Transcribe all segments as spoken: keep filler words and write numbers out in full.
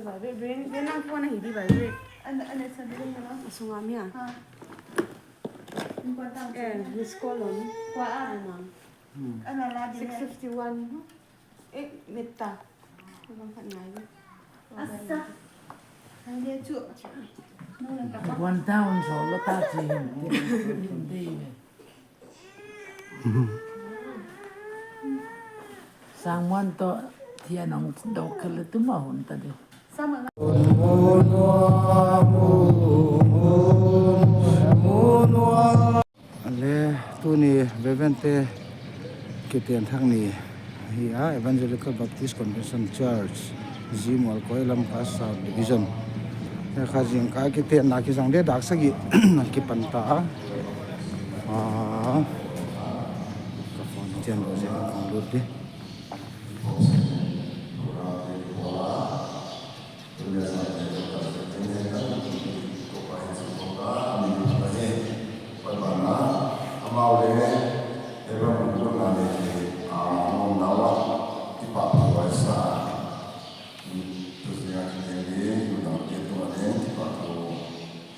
Bai, bai, bai, bai, nang phone ahi di bai, bai. An, an sa di na. A sunga mi a. Ha. Important. Eh, miss call on. Kua a. Ai mang. Hmm. An la di. Six fifty-one. Eh, mita. Bang khat ngai. Asa. Ang dia chu. One down so lo ta chi hin. Someone to thian ong dok kele tu ma hun ta de. Ale tuni vevente kiten thak ni hi a Evangelical Baptist Convention Church, Zimol Koilam ka South Division. Kha zingkal kitenna kizang de dak sagih kipan ta a. Ah. Ka phone chiang lo zia kong lut di.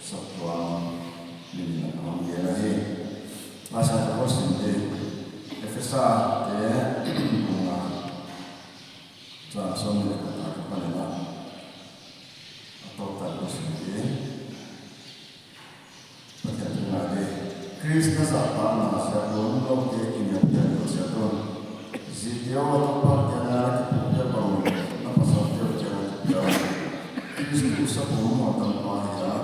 Saptuam min in a hong gen ahi. Masa ka ko sin te Efesa te bung nga chang sawm leh khat a ka panin a, a tawp tak ko sin te Pathian thu ngai te. Khrist na zahtakna ziak un, noute kiniamkhiatna ziak un. Zite aw, Toupa kianga na kipukpih bangin, na pasalte uh kiang a kipia un. Khrist tuh sapum muantam pa hi a,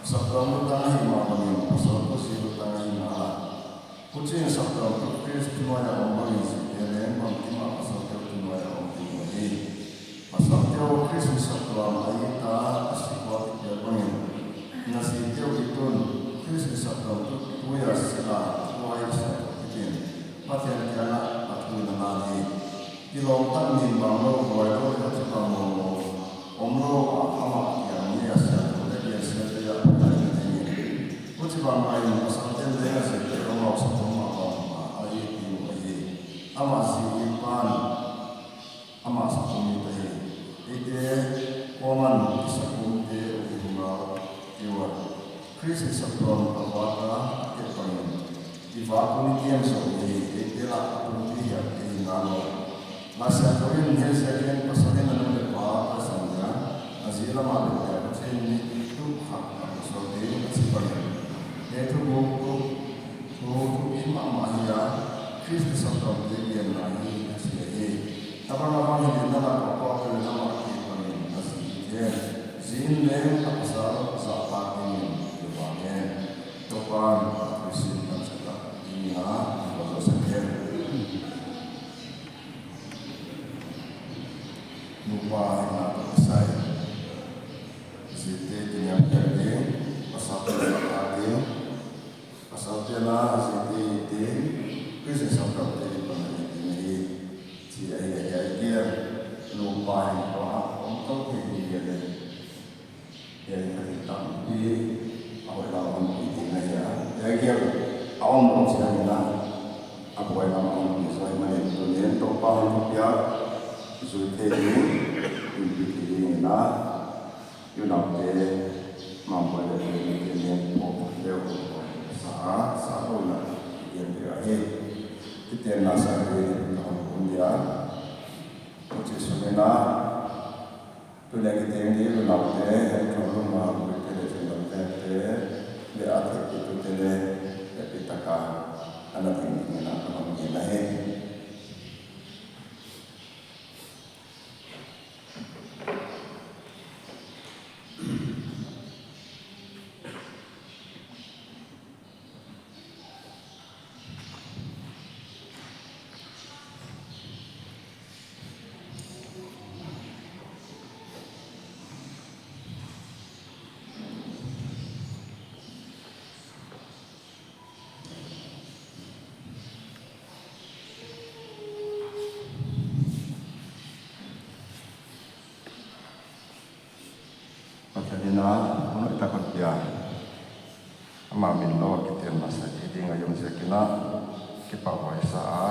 saptuam lutang ahih mah bangin, pasal tuh zi lutang ahi ngal a. Huchiin saptuam tuh Khrist thunuai a om bangin zite leng bangkim a pasalte uh thunuai a om ding uh ahi. Pasalte aw, Khrist in saptuam a it a, a sik ua kipia bangin, na zite uh it un. Khrist in saptuam tuh tui a silh a, tui a silh a kipia in, Pathian kiangah a thu in a na hi. Kilawm tak nin bang lou, buai lou, huchibang mawngmawng omlou a, amah kiang mi a siangthou leh gensiatna a paina dingin. Huchibang mahin pasalte'n leng a zite uh amau sapum mah bang a it ding uh ahi. Amah zi it pan, amah sapum it ahi. Eite kuaman i sapumte uh i hi ngal uh a. Khrist in saptuam a vak a, a tep bangin i vak un i kiam zoh hi, eite lak a pumpi hiam i hi ngal uh a. Laisiangthou in, hiai ziakin pasal in a nu leh pa a zang dia, a zi lam a bel dia, Pathian in tuh kha a hon suak ding a chi bangin, hiai thu guk tuh thu thupi mahmah hi a, Khrist in saptuamte genna hi a chi ahi. A bang a bang hi ding na lak a pawt tuh na mak kik bangin a zi hi hen. Zi in leng a pasal zahtak dingin i vak hen. Toupa'n a thu sin pan sa ta ding a, a va zo sak hen. Nupa hihna toh kisai, zite kiniamkhiat ding, pasalte zahtak ding, pasalte'n a zite it ding, Khrist in saptuamte it pan a it ding ahi, chi ahi a, hiai kia nupa hihna toh a om tou thei ding ahi. Hiai kha tampi a hoih lam a hon pi ding ahi a. Hiai kia a om lou chiangin a, a buai lam a hon pi zaw ahihmanin tuni'n Toupa'n hon thupiak zui thei ding, hon pi thei dingin a, unaute, mambawi leh pu te nen pawt leh hon sa a, sa lou in a, i gen ding ahi. Kitenna sa ding in ka hon hun dia. Huchi sungin a, tuni a kiteng ding unaute, hehpihna lum a, buaite leh zindamte, leh a theihpihtute leh, hehpihtak a ana ding dingin a ka hon ngen ahi. Pathian in a hun hoihtak hon pia, amah min lou a kitenna sa thei ding a i om ziakin a kipahhuai sa a,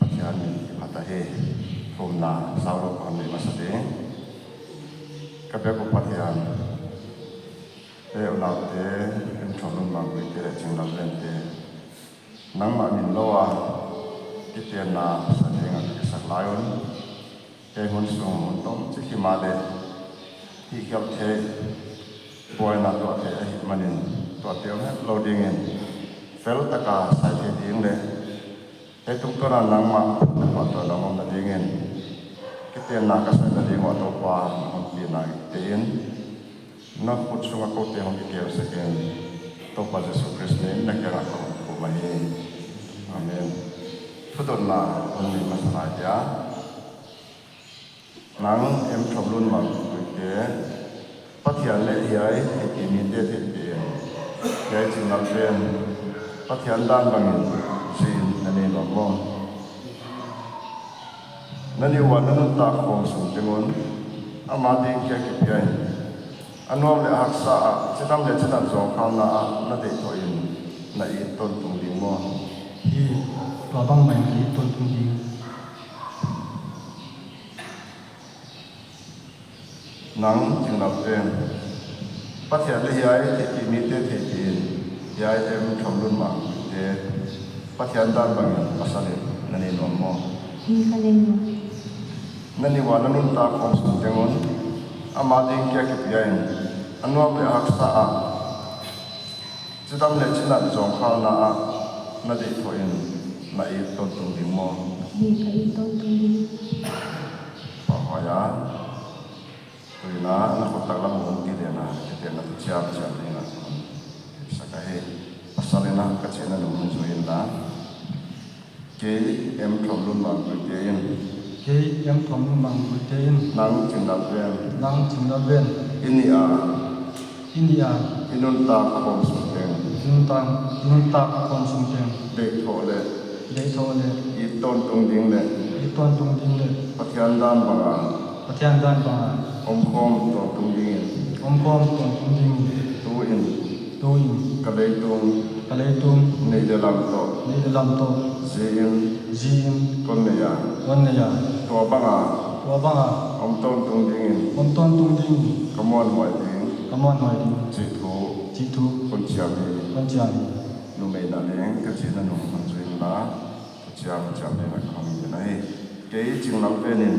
Pathian min i phat ahi. Thumna sau lou ka hon nei masa ding. Ka biak uh Pathian, e unaute, Emthawmlun Mangguite leh Chinglalvente, nangmah min lou a kitenna sa ding a ka kisak lai un, kei hun sung hun tom chik hi mahleh, hihkhial theih, buaina tuah theih ahih manin, tuate om het lou dingin, fel taka sai theih ding leh, hiai tungtawn a nangmah na pahtawi lam omna dingin, kitenna ka saina ding uh Toupa, na honpina ngaihte'n, na khut sunga koute hong kikemsak in, Toupa Jesu Khrist min in na kiangah ka hon thum ahi. Amen. Thudotna hon nei masa lai dia. Nang Emthawmlun Mangguite, Pathian leh hiai theihpih mite theihpih in, hiai Chinglalven Pathian dan bangin zi in na nei nuam maw? Na nih ua na nuntak khawm sung teng un, ama ding kia kipia in, a nuam leh a haksa ah, chidam leh chinat zawngkhalna ah na deih thoh in, na it tawntung ding maw? Hi, tuabang mah in ka it tawntung ding. Nang Chinglalven, Pathian leh hiai theihpih mite theihpih in, hiai Emthawmlun Mangguite, Pathian dan bangin pasal in na nei nuam maw? Hi, ka nei nuam. Na nih ua na nuntak khawm sung teng un, ama ding kia kipia in, a nuam leh a haksa ah, chidam leh chinat zawngkhalna ah na deih thoh in, na it tawntung ding maw? Hi, ka it tawntung ding. Pahhuai a. Tuin na khut taklam hong kilenna, kitenna thuchiam chiam ding a kon sak ahi. Pasal in ka chihna nung hon zui inla. Kei Emthawmlun Mangguite in. Kei Emthawmlun Mangguite in. Nang Chinglalven. Nang Chinglalven. I nih a. I nih a. I nuntak khawm sung teng. I nuntak, i nuntak khawm sung teng. Deih thoh leh. Deih thoh leh. It tawntung ding leh. It tawntung ding leh. Pathian dan banga. Pathian dan banga. Omkhawm tawntung dingin. Omkhawm tawntung dingin. Tuin. Tuin. Ka leitung. Ka leitung. Neih leh lam toh. Neih leh lam toh. Zi in. Zi in. Kon nei a. Kon nei a. Tuabanga. Tuabanga. Om tawntung dingin. Om tawntung dingin. Ka muanhuai ding. Ka muanhuai ding. Chih thu. Chih thu. Kon chiam hi. Kon chiam hi. Numeina leng ka chihna nung hon zui inla. Thuchiam chiam ding a ka hon ngen ahi. Kei Chinglalven in.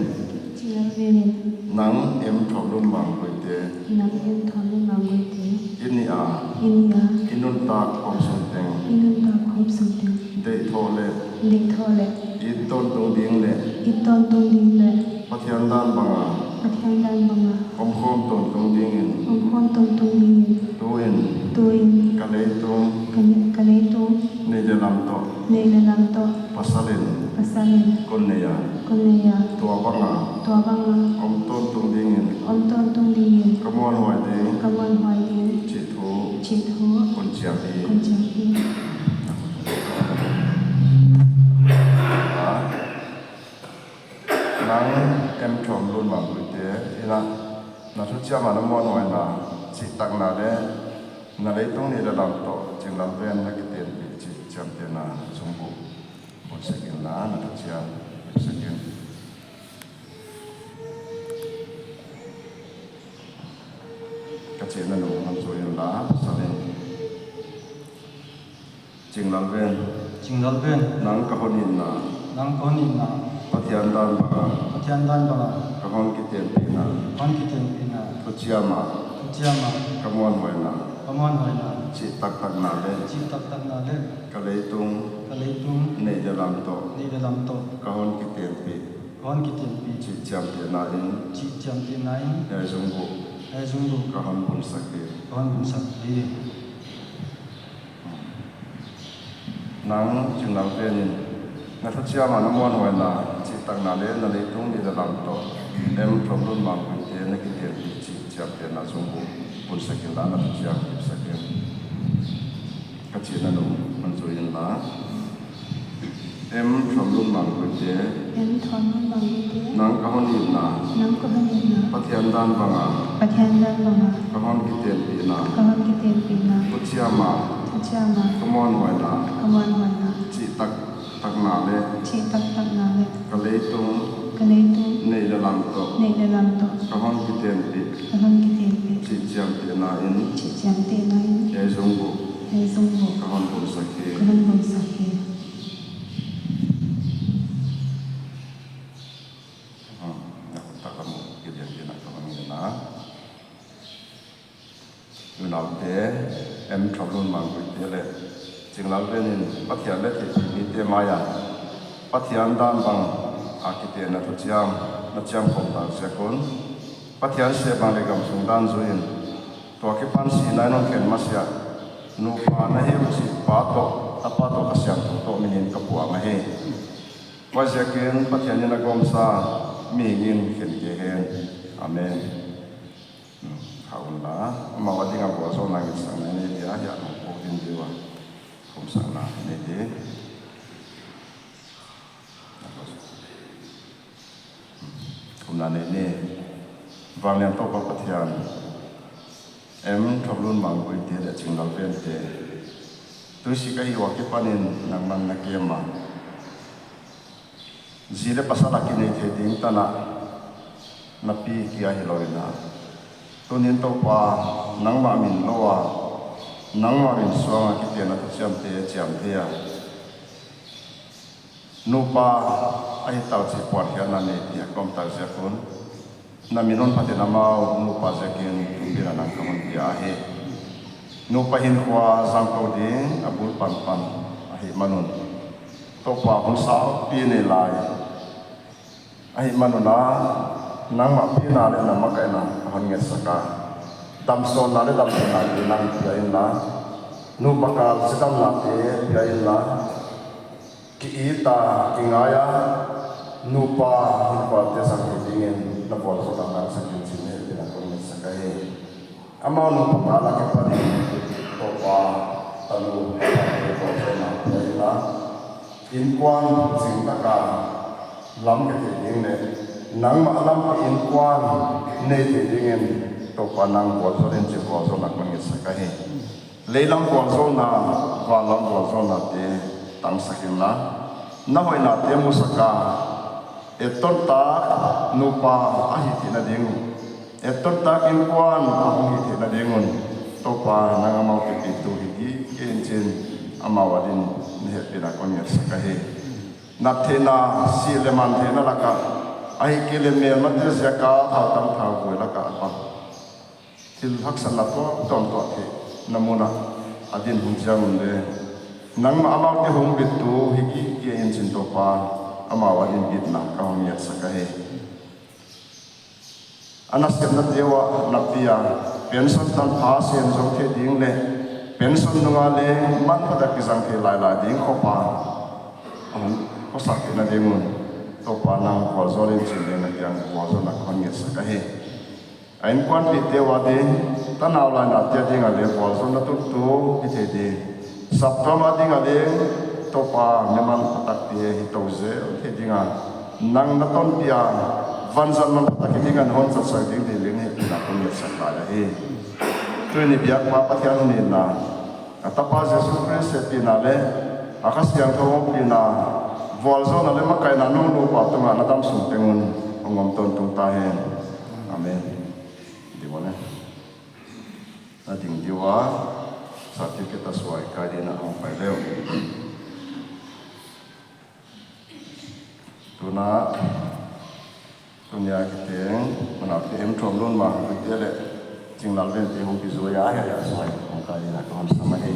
Chinglalven in. Nang Emthawmlun Mangguite. Nang Emthawmlun Mangguite. I nih a. I nih a. I nuntak khawm sung teng. I nuntak khawm sung teng. Deih thoh leh. Deih thoh leh. It tawntung ding leh. It tawntung ding leh. Pathian dan banga. Pathian dan banga. Omkhawm tawntung dingin. Omkhawm tawntung dingin. Tuin. Tuin. Ka leitung. Ka le-, ka leitung. Neih leh lam toh. Neih leh lam toh. Pasal in. Pasal in. Kon nei a. Kon nei a. Tuabanga. Tuabanga. Om tawntung dingin. Om tawntung dingin. Ka muanhuai ding. Ka muanhuai ding. Chih thu. Chih thu. Kon chiam hi. Kon chiam hi. Ah. Nang Emthawmlun Mangguite, i na, na thuchiam a na muanhuaina, chihtakna leh, na leitung neih leh lam toh, Chinglalven na kitenpih chih chiamtehna zungbuh, bun sak inla, na thuchiam, bun sak in. Ka chihna nung hon zui inla, sa leng. Chinglalven. Chinglalven. Nang ka hon itna. Nang ka hon itna. Pathian dan banga. Pathian dan banga. Ka hon kitenpihna. Hon kitenpihna. Thuchiam a. Thuchiam a. Ka muanhuaina. Ka muanhuaina. Chihtaktakna leh. Chihtaktakna leh. Ka leitung. Ka leitung. Neih leh lam toh. Neih leh lam toh. Ka hon kitenpih. Ka hon kitenpih. Chih chiamtehna in. Chih chiamtehna in. Hiai zungbuh. Hiai zungbuh. Ka hon bun sak hi. Ka hon bun sak hi. Nang Chinglalven in, na thuchiam a na muanhuaina, chihtakna leh na leitung neih leh lam toh, Emthawmlun Mangguite na kitenpih chih chiamtehna zungbuh, bun sak inla na thuchiam, bun sak in. Ka chihna nung hon zui inla. Emthawmlun Mangguite. Emthawmlun Mangguite. Nang ka hon itna. Nang ka hon itna. Pathian dan banga. Pathian dan banga. Ka hon kitenpihna. Ka hon kitenpihna. Thuchiam a. Thuchiam a. Ka muanhuaina. Ka muanhuaina. Chihtaktakna leh. Chihtaktakna leh. Ka leitung. Ka leitung. Neih leh lam toh. Neih leh lam toh. Ka hon kitenpih. Ka hon kitelpih. Chihchiamtehna in. Chihchiamtehna in. Hiai zungbuk. Hiai zungbuk. Ka hon bawlsak hi. Ka hon bawlsak hi. Ah, na khut tak lam uh, kilian kilian a ka hon ngen a. Unaute, M. Thawmlun Mangguite leh Chinglalven in Pathian leh theihpihmite mai a Pathian dan bang a kitehna thuchiam na chiam khawm tak ziak un, Pathian seh bang leh gam sung dan zui in, tua kipan sihna in hon khen masiah nupa na hi uh chih Pa toh, Tapa toh, Kha Siangthou toh min in ka puang ahi. Huaiziakin Pathian in a gawmsa mihing in khen kei hen. Amen. Hmm, kha un la, amau a ding a vualzawlna ngetsakna nei dia, hiai a hong pawt ding di ua, khumsakna nei di. Khumna nei ni. Vanglian Toupa Pathian, M. Thawmlun Mangguite leh Chinglalvente, tuisik a hih ua kipanin nangman na kem a, zi leh pasal a kinei thei ding tan a na pi kia hilou in a, tuni'n Toupa, nangmah min lou a, nangmah min suang a kitehna thuchiamte chiam thei a, nupa a hih tak chih puankhiatna nei dia ka om tak ziak un, na min hon phatin amau nupa ziakin tuni'n nang ka hon pia ahi. Nupa hinkhua zang tou ding a bul panpan ahihman un, Toupa, hun saupi nei lai ahihman un a, nangmah pina leh na makaihna ka hon ngetsak a, damsawnna leh damtheihna nang pia inla, nupa kal chidamnate pia inla, ki-it a, kingai a, nupa hinkhua te zang thei dingin na vualzawlna tangsak in chi'n hehpihna ka hon ngetsak ahi. Amau nupa kal a kipanin Toupa, tanu, tapa te vualzawlna pia inla, innkuan zing taka lam pe thei ding leh nangmah lampi innkuan nei thei dingin Toupa nang vualzawl in chi'n vualzawlna ka hon ngetsak ahi. Leilam vualzawlna, vanlam vualzawlnate tangsak inla, na hoihnate musak a, etton tak nupa a hih theihna ding un, etton tak innkuan a hong hih theihna ding un, Toupa, nang amau kipahtu hi gige in chi'n amau adin na hehpihna ka hon ngetsak ahi. Nat theihna, sih leh man theihna lak ah, ahihkeileh melmate ziak a thau tam thau vui lak ah a pang, thil haksatna tuamtuam tuah theihna mun ah a din hun chiang un leng, nangmah amaute hong bittu hi gige in chi'n Toupa, amau adin bitna ka hon ngetsak ahi. A nasepnate uah na pi a, pension tanpha sen zong thei ding leh pension nung a leng manpha tak kizang thei lailai ding khop a hong khosak theihna ding un, Toupa, nang vualzawl in chi'n leng na kiang vualzawlna ka hon ngetsak ahi. A innkuanpihte ua ding, tanau lainate a ding a leng vualzawlna tuntu hi thei ding, saptuam a ding a leng, Toupa, mi manpha takte hi tou zel thei ding a, nang na tonpih a, vanzat manpha tak hi ding a na hon zatsak ding ding leng hehpihna ka hon ngetsak lai ahi. Tuni biakpa Pathian hun itna, a Tapa Jesu Khrist hehpihna leh a Kha Siangthou ompihna, vualzawlna leh makaihna nang nupa tungah na damsung teng un hong om tawntung ta hen. Amen. Di ua leh. Na ding di ua, certificate a suai kai dingin a hong pai leh. Tuna, tuni a kiteng, unaute M. Thawmlun Mangguite leh Chinglalvente hong kizui a, hiai a suai hong kai dingin a ka hon sam ahi.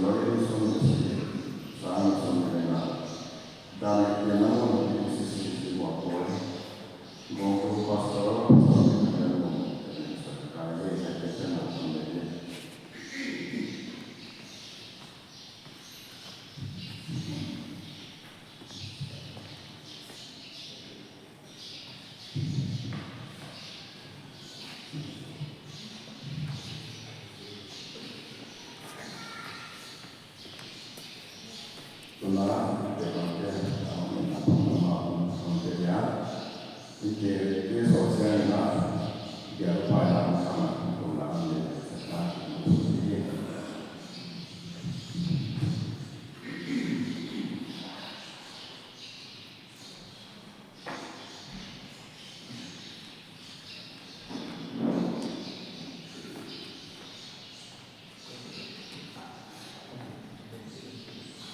Lawyer sung si, sang sung na, dan kian na mo ni si si si mo ko. Gong tu pastor, pastor ni na mo. Sa kai le sa kai sa na mo ni.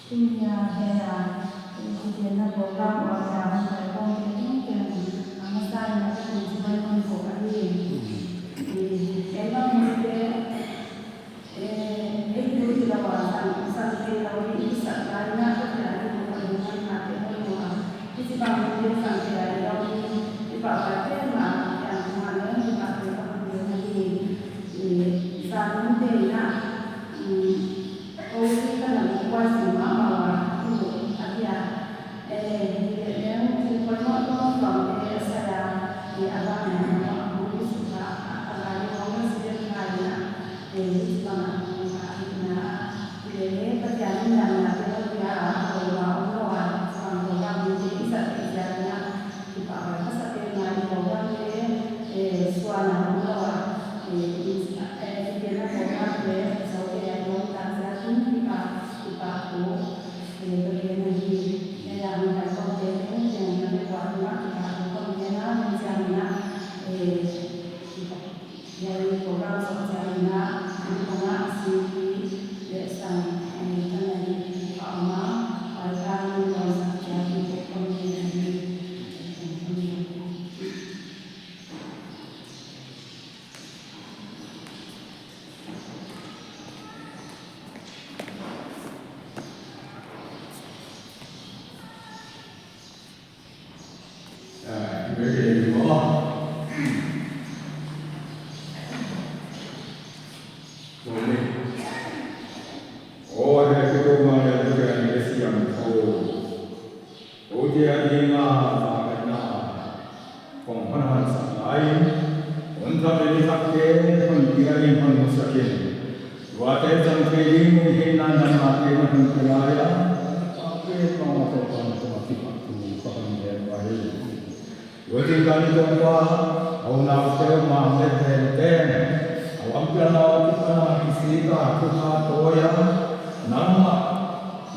Tuni a hiai a, eh, kigenna program a hon pai khawm te tengteng, a masa in a ka tun chibai hon pawt ahi. Eh, keimah mite, eh, ei tu hi lou a, sang, sang thei lou hi, i sak lai in a, ka thei a, i tu ka ding man kha te hon lou a. Hichibang mite sang thei a, i lou hi, i pahpah te mah, kiang tu mah leng, i pahpah te mah leng, i, i, sang mite in a, mm, Osi ka na buai si mahmah ua, tu a dia. Eh, dia leng thil poimoh tuamtuam te a sa a, eh, a bang a, a bang a, hong i sukha, a, a gari hong accident kha in a, eh, hichibang a hong kha in a, eh, Pathian in damna te hon pia a, a poimoh om lou a, hichibang program te i zat theih ziak in a, kipahhuai ka sa pen a, i program te, eh, suan a om lou a, eh, i, eh, kigenna program te, so te a i om tak ziak in kipa, kipahthu, eh, ka gen ahi. Hiai a hong pai khawm te tengteng na te kuan mah kipahthu kon gen a, ken chiang in a, eh, hiai program sawt chiang in a, an kong a singpi leh sang, eh, ka na hi kipa om a, pai ka in kon sak chiang in kon gen ahi. Aw, he, kei kou mah leh kei a ni siam tho. Ute ading a, a ka na. Kong hon hon sak lai. Hun thak leh ni thak te, hon pia in hon musak in. Tuate zang thei ding, hi nan nan ma te na hon pia lai a. Pa pe pa ma to pa ma to ma ki pa tu, pa hon de pa he. Ua zingkal ni Toupa, a unau te, a mang leh pen te, a lampialna, a kipana, kisik a, thupha tawi a, nangmah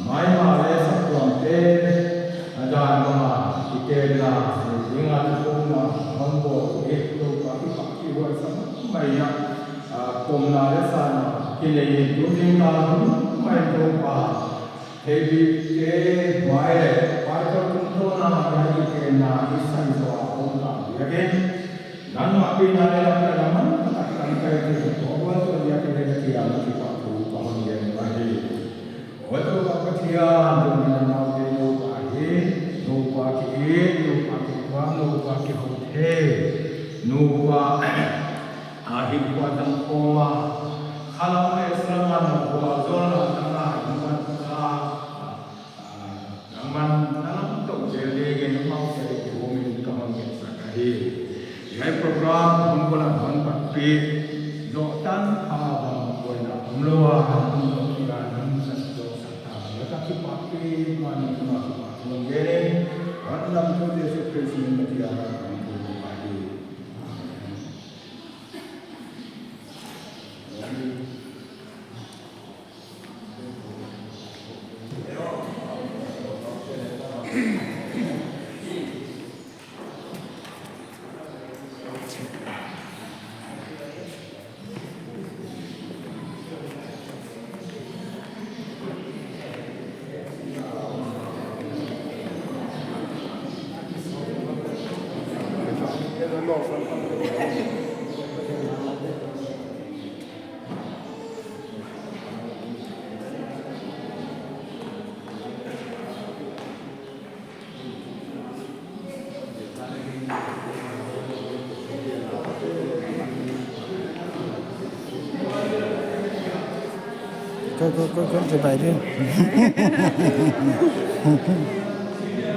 maimah leh saptuam te, a dan bang a, kitenna, ding a thukhupna, hon bawl uh, Toupa kipak kihhuai sa mahmah in a, a, pomna leh sanna kinei in, tu zingkal hun mah in Toupa, theihpih te mai leh, Bible tungtawn a, hiai kitenna i sai zaw a om tak ziakin, nangmah pina leh lampialna manpha tak tang kai thei, kou buan tuah ziakin leh ka chiang a kipahthu ka hon gen ahi. Aw Toupa Pathian, tuni a naute nupa hi, nupa ki-it, nupa kituak, nupa kihothei, nupa a hinkhua dang khawm a, khalam leh salam a na vualzawlna tang a, hinkhua dang a, a, nangman na lamtou zel dingin amau te kihumin ka hon ngetsak ahi. Hiai program hun bul a hon patpih zoh tan kha bang buaina omlou a, hun zoh pih a hon zat zoh sak ta, na ka kipahpih mah in ka kipahthu hon gen in, hon lamtou Jesu Khrist min in ka hon thum ahi. Amen. Ko, ko, ko, ko, chibai di.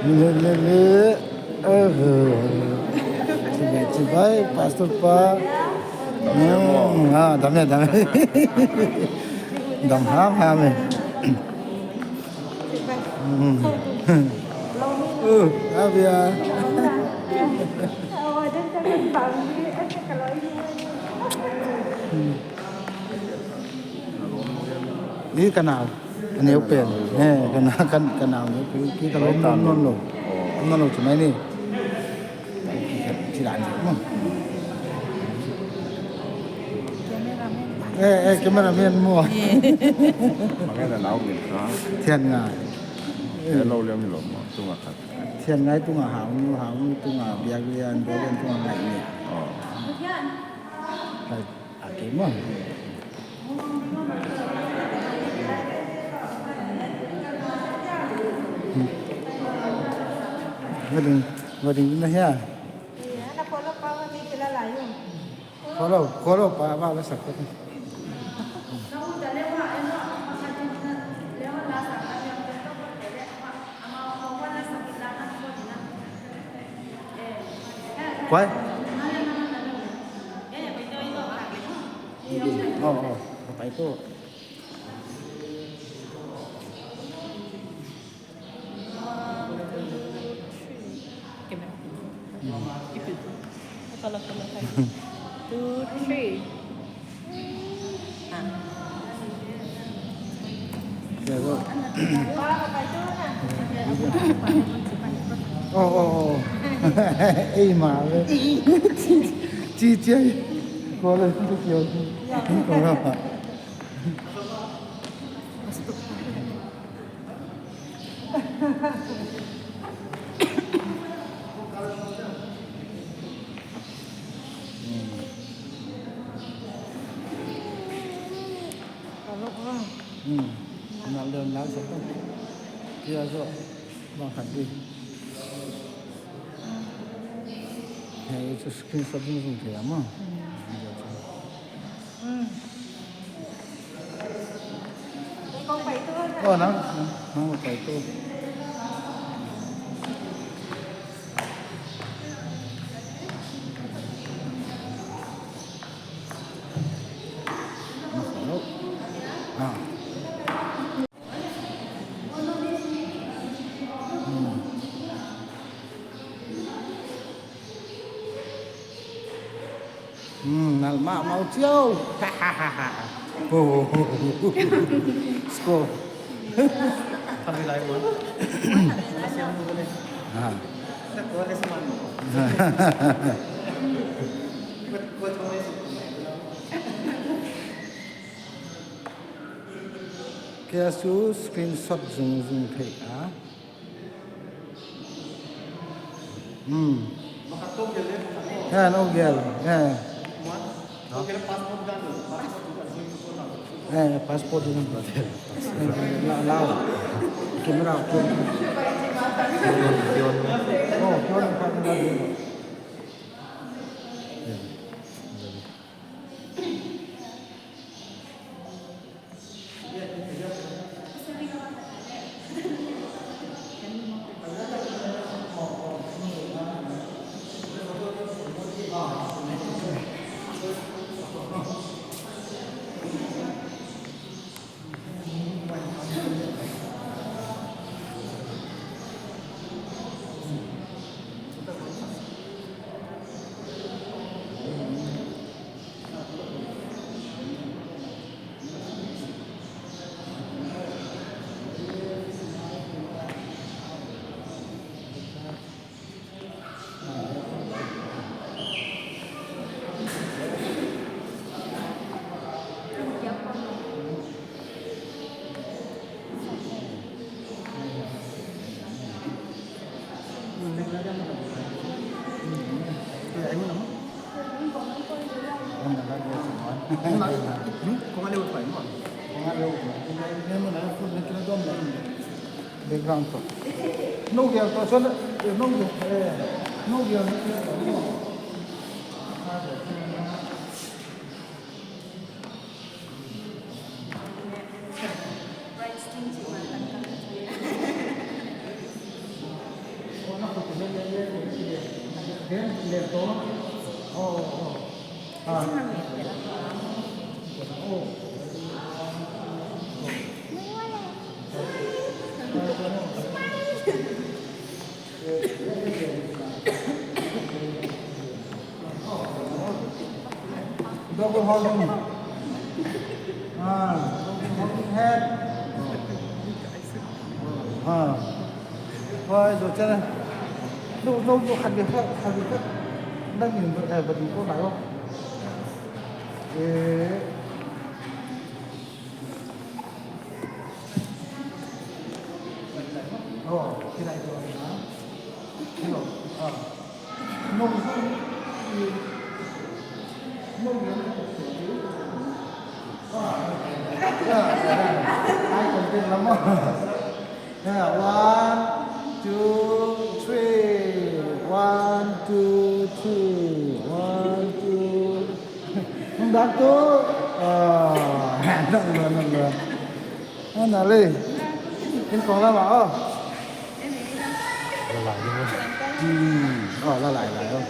Le, le, le. Oh. Chibai, chibai, pastor pa. Hmm, ah, dam e, dam e. Dam ham, ham e. Hmm. Uh, abia. Hmm. Ni ka nau, a neu pen. Eh, ka na-, ka, ka nau neu pen. Ki ka lawm nawn nawn lou. Nawn lou chu mai ni. Ki dan maw. Eh, eh, cameraman maw. Thian ngai. Eh, lou liam ni lou maw. Tunga khat. Thian ngai tunga hau nu, hau nu tunga biak lian, biak lian tunga ngai ni. Oh. Hai. Okay, maw. Hmm. Wedding, wedding na hia. Follow, follow pa ba la sak. Kuai? Oh, oh, papai tu. Camera. Hmm. Itu tu. Kalau, kalau, two, three. Ah. Oh, oh, oh. Eh, ma, eh. Ci, ci, ai. Kau lah, itu kau. Kau lah. Hmm. Nak dia nak satu. Dia so, bang hati. Hei, itu screenshot ni pun kaya mah. Hmm. Oh, nang, nang, nang papai tu. Nang, hello. Ah. Hmm. Hmm, nal ma, mau ciau. Oh. Score. Kami lai mo. Ah. Kei a chu screenshot zungzung thei a. Hmm. Ya, no gel. Ya. Eh, passport ini. Eh, la, la. Camera, camera. Oh, camera, camera. Ya. Background tu. No gel tu, eh, no gel. Double holding. Ah, double holding head. Ah. Hoi, zo chen. Zo, zo, zo, khat bek, khat bek. Nang in, eh, ba ding ko lai o. Eh. Oh, kira itu na. Hello. Ah. No, no. No, no. Ah. Ya, ya. Ai, konten lama. Ya, one, two, three. One, two, three. One, two. Ndak tu. Ah, ndak, ndak, ndak. Ana le. Inn kong la ma o. La lai di. Hmm. Oh, la lai lai o.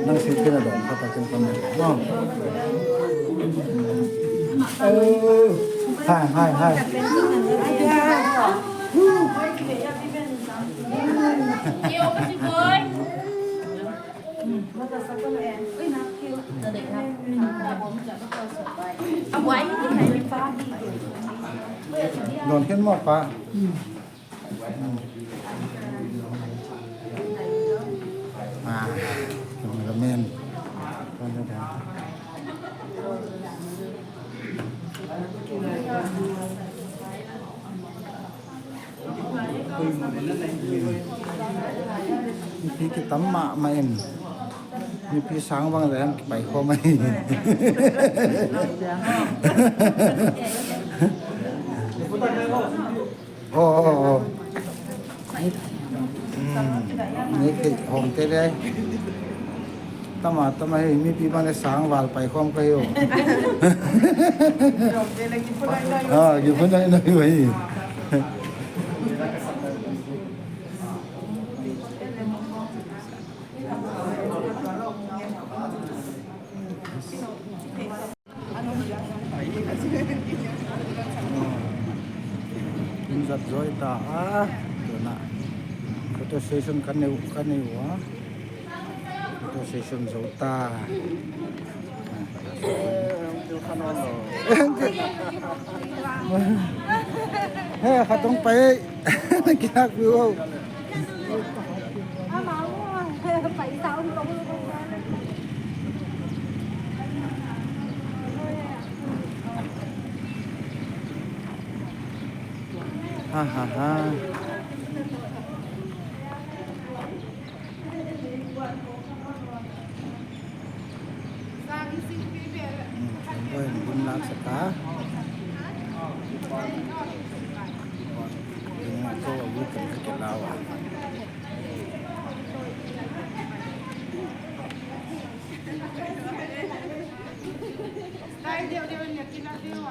Nang si tina dong, kata kin pamel. No. Oh. Hai, hai, hai. Dong kin mo pa. Ah, cameraman. Mipi kitam mahmah in. Mipi sang bang leng pai khawm ahi. Oh, oh, oh. Hmm. Ni kei hong te le. Tama, tama hi, mipi bang leng sang val pai khawm ka hi o. Ah, ki phun ai na hi. Inn zat zaw ta a, tuna photo session kan nei, kan nei ua. Photo session zaw ta. He, khat hong pai. Kinak view. Ha, ha, ha. Hmm, kan buai, kan buai lak sak a. Ini tu aku kan ke lawa. Style dia, dia punya kena dia.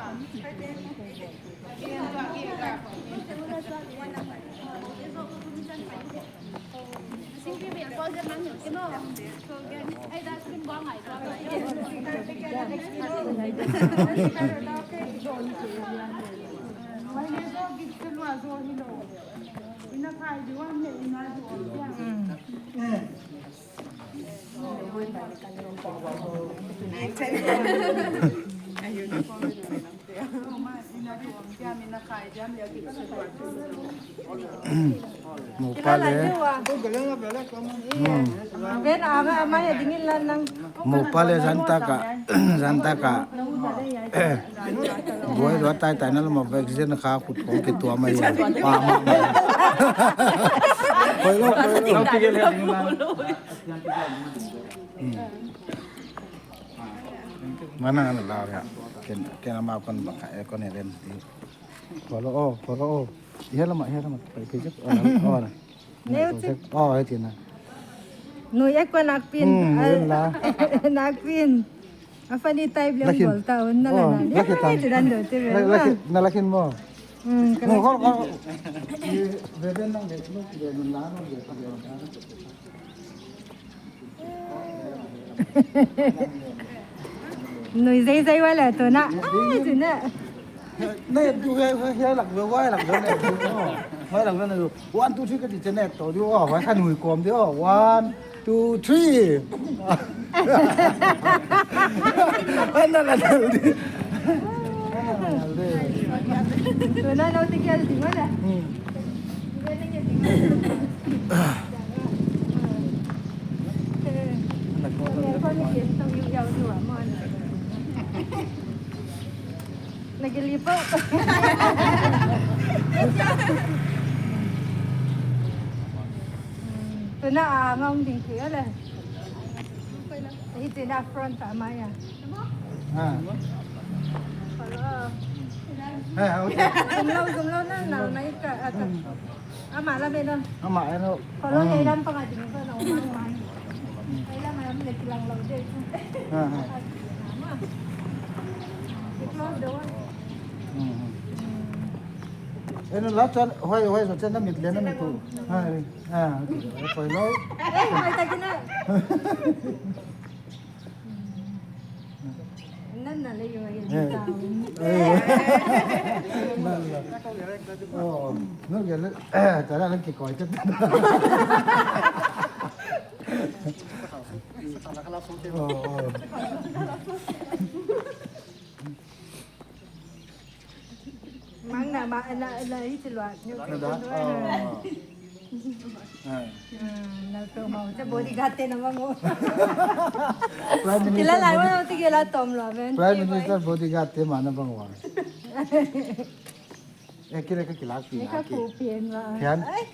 Mopa le. Hmm. Ben, ama, ama ya dingin lan nang. Mopa le zan taka, zan taka. Buai lua tai tai na lama vaccine kha khut khong ke tua mai ya. Pa ma ma. Koi lo, koi lo. Hmm. Mana ana lau ya. Ken, ken ama kon baka, eh, kon eren di. Follow, oh, follow, oh. Iya lama, iya lama. Pai, pai, oh, oh. Neu chik. Oh, eh, tina. Nui ek ko nakpin. Hmm, ah, yun la. Nakpin. A funny type lem bol ta un na la na. Laki tam. Itu dan do te. Laki, na lakin mo. Hmm, no, kol, kol. Beben nang de, no, de, no, la, no, de, de. Nui zei zei wala tu na. Ai, tu na. Ne, tu he, he, he, lak ve, wai lak ve, ne, tu, oh. Wai lak ve, ne, tu. One, two, three, ka ti che ne, to, tu, oh, wai ka nui kom, tu, oh. One, two, three. Ana la, la, la. Tu na, no, te kial di wala. Hmm. Nagilipaw. Tu na, ah, ngong ding ki, ala. Hiti na front a maya. Ah. Hello. Ah, okay. Zoom lou, zoom lou na, na, na ika, ata. Ama la beno. Ama eno. Kolo ya ilam pangading ko na umang umang. Ilam ilam le kilang lau de. Ha, ha. Close the one. Hmm, hmm. Eno la chan, hoi, hoi, so chan na mit le na mit tu. Ha, ha, hoi lo. Eh, hoi ta kina. Nan na le yo, eh, eh. Nan la. Oh, no, ya le, eh, ta la ke koi te. Oh, oh. Mang na ma na na hiti lua. Na da? Oh. Ah. Hmm, na to mau. Te bodyguard te na mang o. Prime Minister. Kila lai body-, wa te kila tom lua ben. Prime Minister bodyguard te ma na bang wa. Eh, kila ka kila ki. Ni ka na ki. Ku pian wa. Pian. Ai.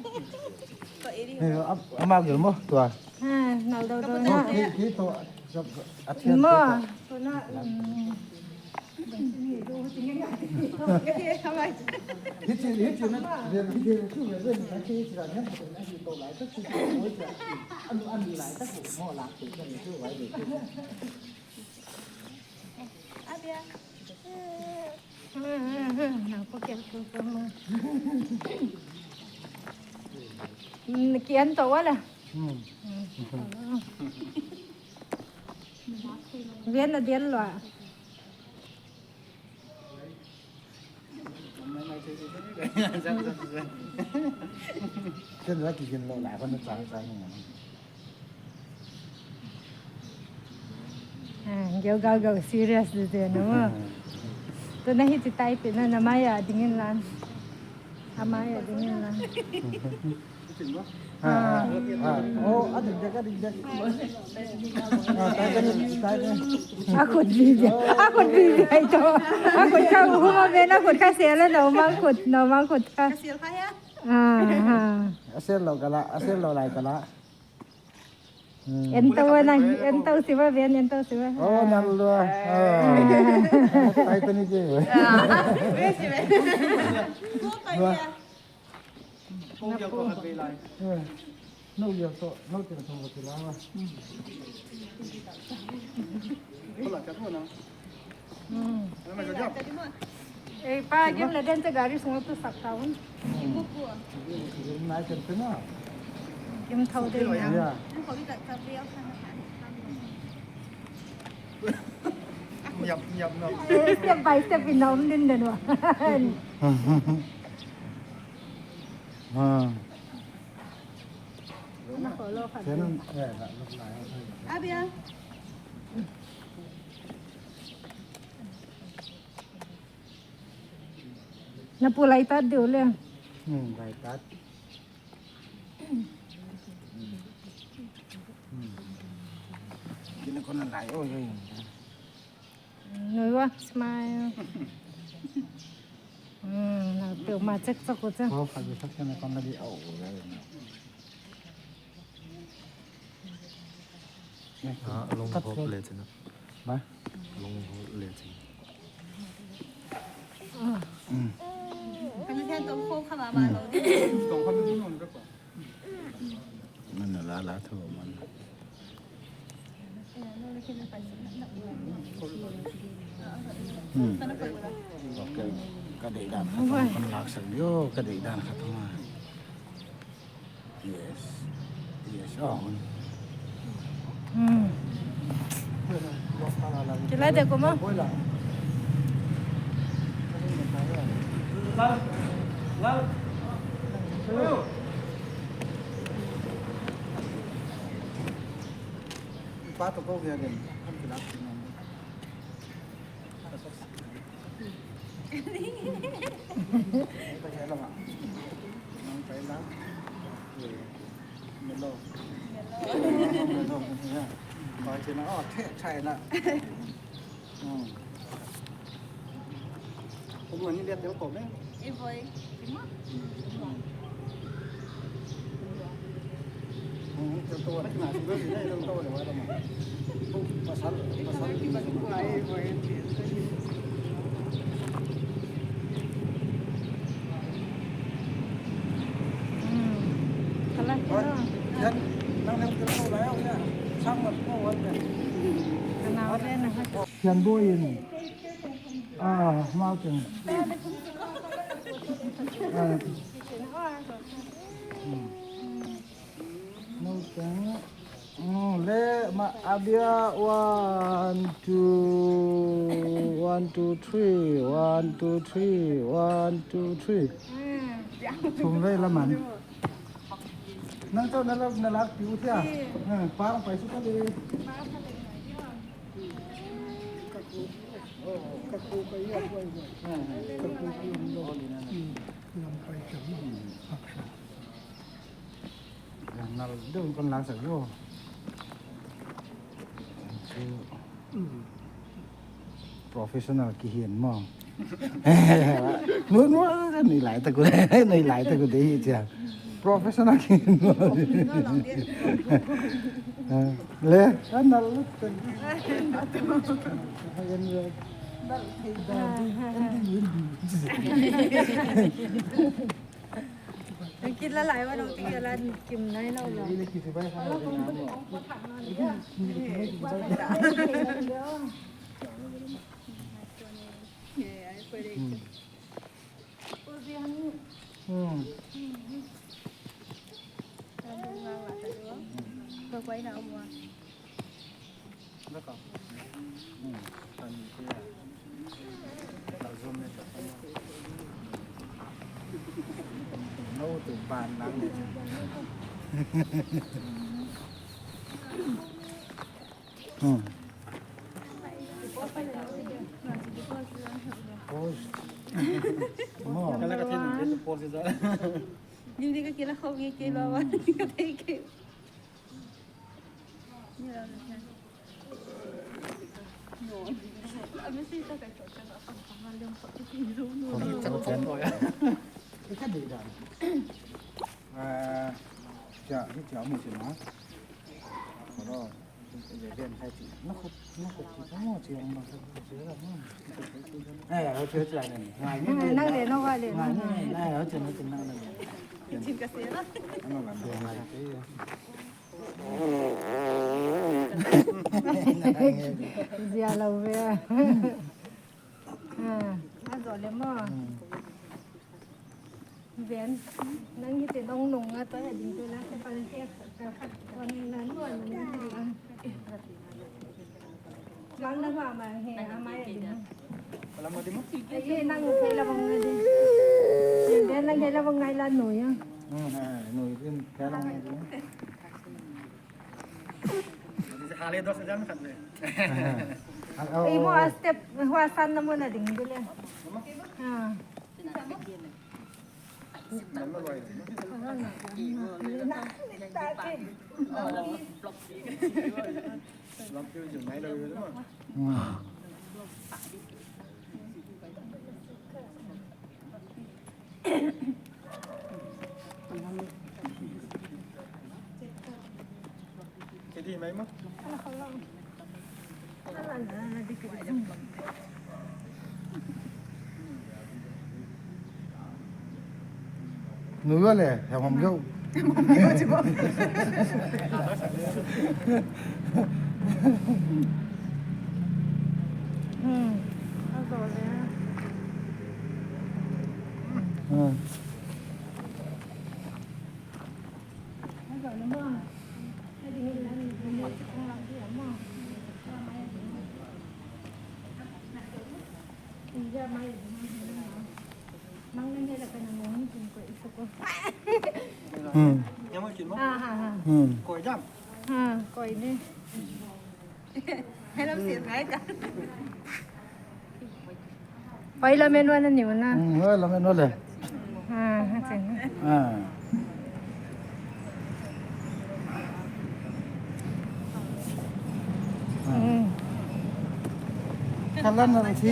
Eh, am-, ama gel mo tua. Ha, nal dau dau na. Ki, ki to, a pian mo. To. To na. Hmm. Hichi, hichi na, de, de, tu, de, de, na, hichi na, hichi to lai, ta, tu, tu, mo, ja, an, an lai, ta, tu, mo, la, tu, tu, tu, wai, de, tu. Abia. Na ko kia tu, tu, mo. Hmm, kian to wala. Hmm. Hmm. Vian na dial lua. Ken la ki ken lo la ko na chang chang ni. Ah, geu gau gau serious de de no. Tu na hichi type na na maya dingin lan. Amaya dingin lan. Ah, ah, ah. Oh, a dik dek, a dik dek. Ah, tai tai, tai tai. A khut bi bi. A khut bi bi ai to. A khut kha huma ben, a khut kha sel a, no mang khut, no mang khut kha. Ka sel kha ya? Ah, ah. A sel lou ka la, a sel lou lai ka la. Hmm. En tau na, en tau siva ben, en tau siva. Oh, nal lua. Ah. Tai tai ni je. Ah. Lua. Nau liau toh, nau liau toh, nau tena thong ko tila wa. Hmm. Eh, pa, game le den te gari sung tu sak taun. Nai ten pena. Game thau de na. Ya. Yap, yap, no. Eh, step by step in na um din den wa. Ha. Abia. Na pu lai tat deuh le. Hmm, lai tat. Hmm. Hmm. Kila kon lai, oi, oi. Nui ua, smile. Hmm, na teu ma check check ko check. Oh, kha bi sak na kon la di, oh, oh, oh. Ah, long hop le china. Ba? Long hop le china. Kan sia tong ko kha ba ba lo. Tong ko ni nun ka ko. Man la la thu man. Hmm. Okay. Ka deihdan kha tong kan lak sak deuh, ka deihdan kha tong. Yes. Yes, oh. Hmm. Kila de kuma. Lal, lal. Ayo. Pato ko gaya din. Kan kila. Yan boy in. Ah, mau teng. Ah. Hmm. Mau teng. Hmm, le ma abia one, two, one, two, three, one, two, three, one, two, three. Thum vei la man. Nang chau na lak, na lak piu thia. Hmm, pang pai su ka le. Nal deuh kon lak sak deuh. Professional ki hian maw. Nu, nu, nei lai ta ku, nei lai ta ku de hi chia. Professional ki hian maw. Le, anal. Kila lai ua dong ti kila kim nai nau lo. Hmm. Hmm. Hmm. Pose. Mo. Kala ka tin, pose za. Ning di ka kila khawng nge kila wa, ka thei ke. Nang le no wa le no. Zia lo ve. Ah, a zo le mo. Ven, nang hi te dong nung a toh a ding tu la, te pal te ka khat wan na nuan na. Lang na hua ma he, a mai a ding. Kala ma di mo? Ai, nang thei la bang na ding. Ven, nang thei la bang ngai la nui a. Hmm, nui din thei la bang ngai ding. Hale dos jam khat le. Ei mo a step hua san na mo na ding du le. Ah. Nui ua le, hem hom geu. Hmm. Hmm. Hmm. Oi, lamen ua na ni ua na. Hmm, oi, lamen ua le. Ah, hacen. Ah. Hmm. Kalan na si.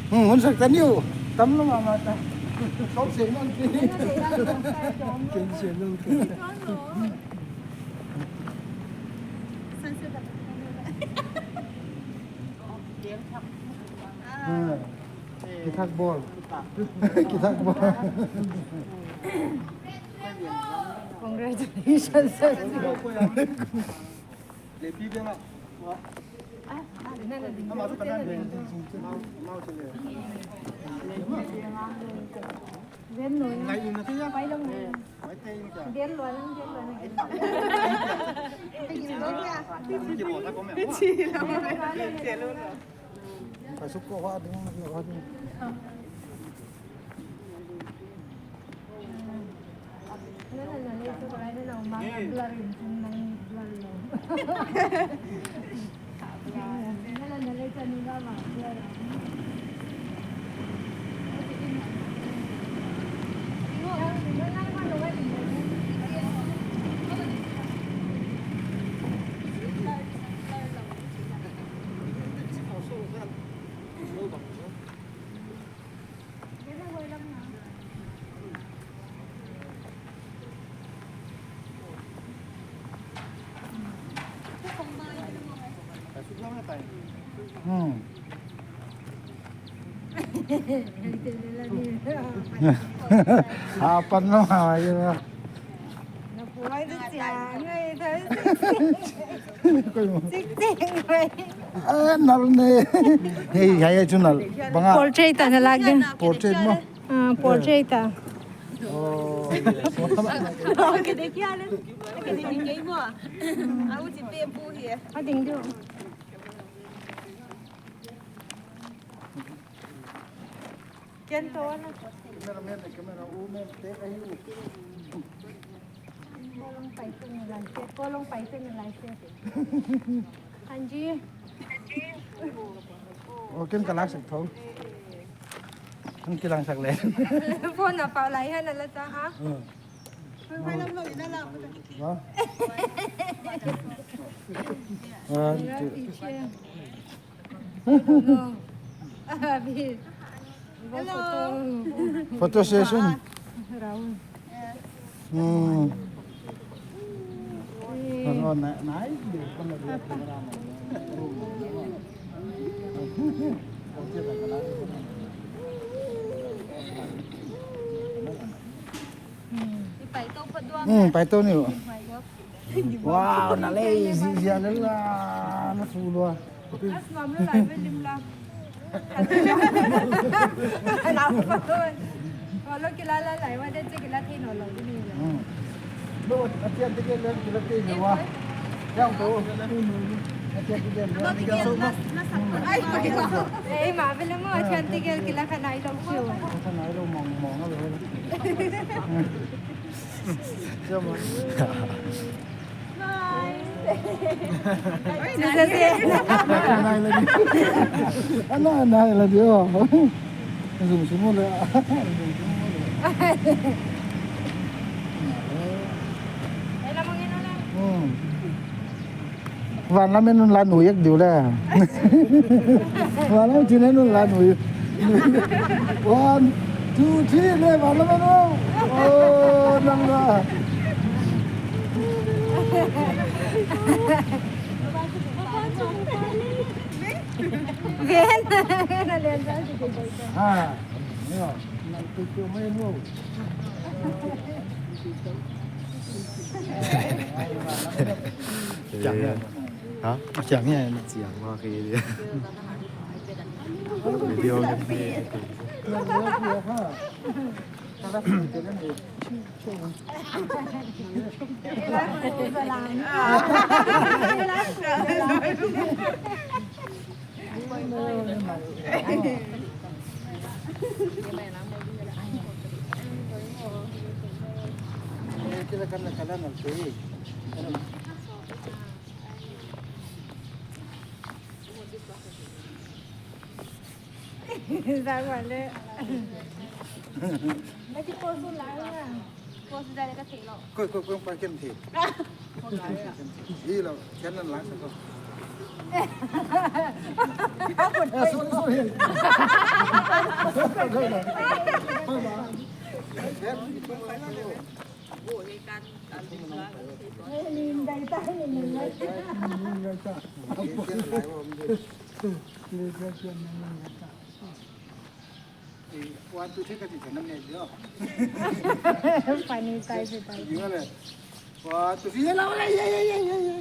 Hmm, hun sak taniu. Tam lo mama ta. Sok se non ki. Ken se non ki. Ah. Kithak bol. Kithak bol. Congratulations. Hmm. Ah, pan lo, ah, ya. Na puai tu chiang ngai thai. Koi mo. Sik sik ngai. Ah, nal ne. Hei, hei, hei, chu nal. Bang a. Portrait ta na lak ding. Portrait mo. Ah, portrait ta. Oh. Ke de kya le? Ke de kya mo? Au chi pe bu hi. A ding du. Ken to na. Cameraman, camera woman, take a you. Kolong pai tu ni lai se, kolong pai tu ni lai se. Hanji. Oh, ken ka lak sak tho. Ken ki lak sak le. Phone na pau lai ha na la ta ha. Hmm. Phone na pau lai na la. Ha? One, two. Hello. Photo session. Hmm. Hmm, pai tou ni. Wow, na lei, zi zia le la, na su lua. As mam le lai ve lim la. Lau pa tou. Kalau kila la lai wa de kila thei no lo ni. Hmm. Lo, a thian te ke le kila thei no wa. Yang to. A thian te ke le. Ai, ma ve le mo, a thian te ke kila kha nai lo siu. Kha nai lo mong mong a ve. Siu mo. Nai la di. Ana, nai la di, oh. Zoom sum le. Hmm. Van lam en un la nui ek diu le. Van lam chin en un la nui. One, two, three, le van lam en un. Oh, nang la. Ven. Ha. Yo, nang tu tu mai nu. Ciang ya. Ha? Ciang ya. Ciang mah ke dia. Video kan. Koi, koi, koi, pa ken the. Hi lo, ken nan lang sa ko. Eh, sorry, sorry. One, two, three, ka ti chan nam ne dio. Funny type, type. Dio le. One, two, three, lao, lao, lao, lao, lao.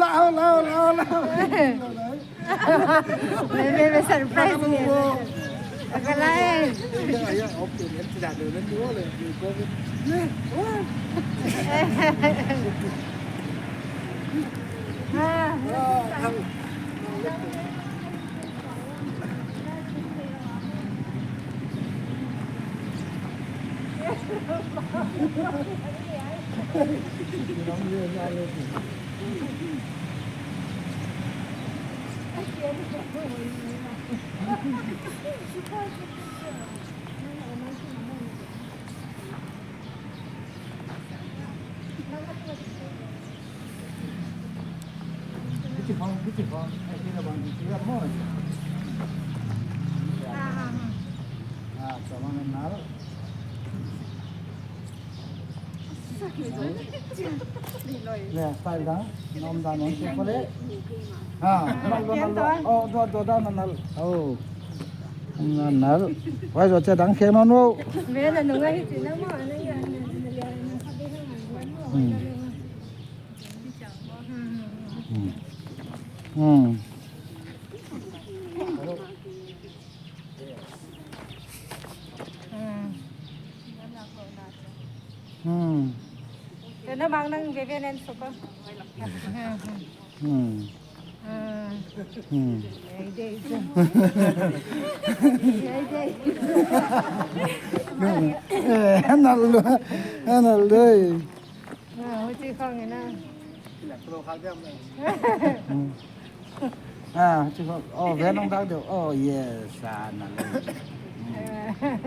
Lao, lao, lao, lao. Maybe, maybe surprise ni. Akalai. Ya, ya, okay, ya, tidak ada, nanti boleh. You go with, yeah, what? Ah, ah. Le, style dang, nom dang, nom si pole. Ha, nal, nal, nal. Oh, dua, dua, dua, nal, nal. Oh. Nal, nal. Wai zo che dang kheng non wo. Ve na nunga hi chi na mo, na ya, na ya, na ya, na ya. Hmm. Hmm. Hmm. Hmm. Hmm. Kena bang nang Vivian and Soko. Hmm. Hmm. Hmm. Ai dei. Ai dei. Eh, nal, nal dei. Ah, huchi khong ina. Hmm. Ah, huchi khong. Oh, ve nong dak deuh. Oh, yes. Ah, nal. Hmm.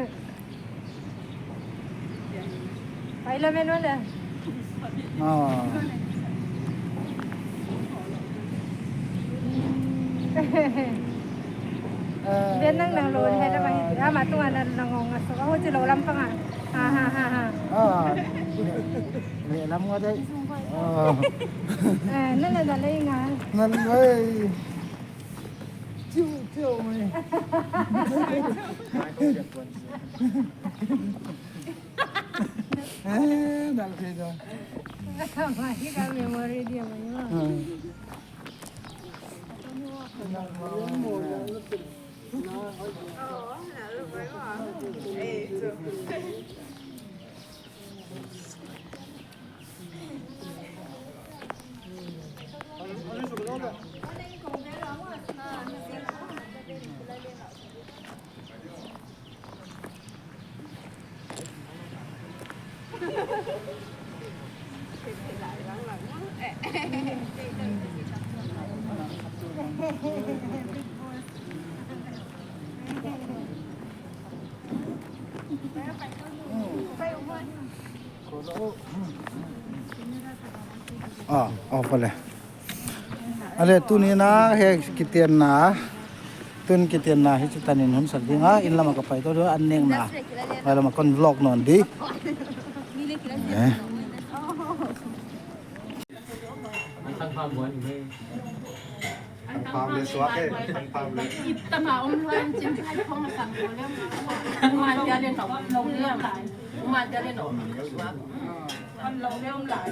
Pai la men wala. Oh. Ve nang nang lo he la bang. Ah, ma tu ana nang ngong aso. Huchi lo lam pang a. Ha, ha, ha, ha. Ah. Lehlam nga dei. Ah. Eh, nana da lei nga. Nan lei. Ciu, ciu mai. Eh, dal khe da. Mai ka memory dia mai ma. Hmm. Ah, oh, pale. Ale, tuni na hiai kitenna, tun kitenna hichi tan in hun sak ding a, inn lam a ka pai tou ding a, an nekna. Huai lam a kon vlog nawn di. Eh. An pham le suak e, an pham le. Ip tama om luan chin khai khong a sang lo lem. Uma dia le no, lo lem lai. Uma dia le no, suak. An lo lem lai.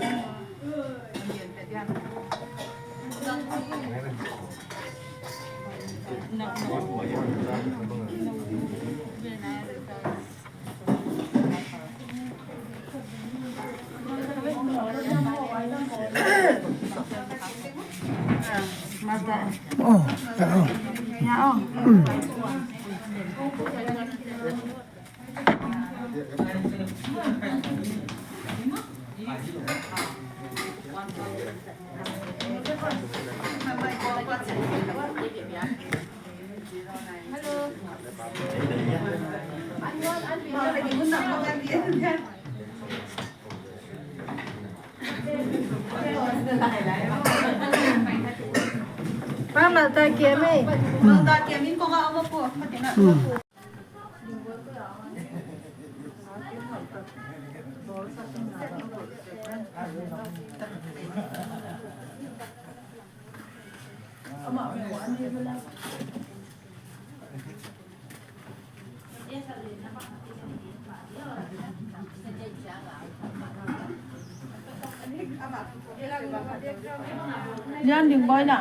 Pa, malta kiam e. Malta kiam in kong a om a pu. Lian ding boy na.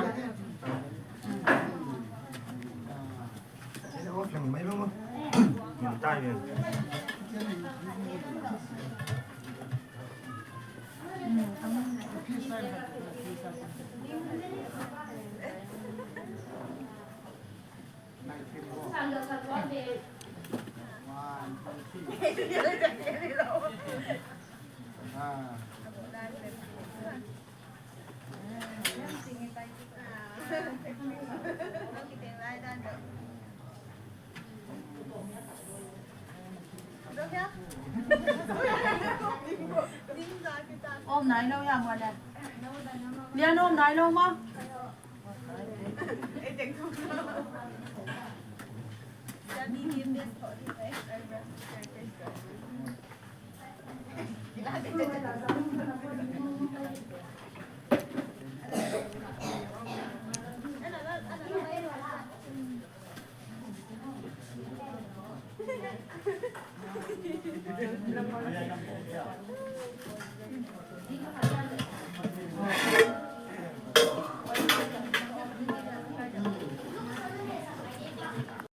Om nai lou ya mo le. Lian om nai lou mo.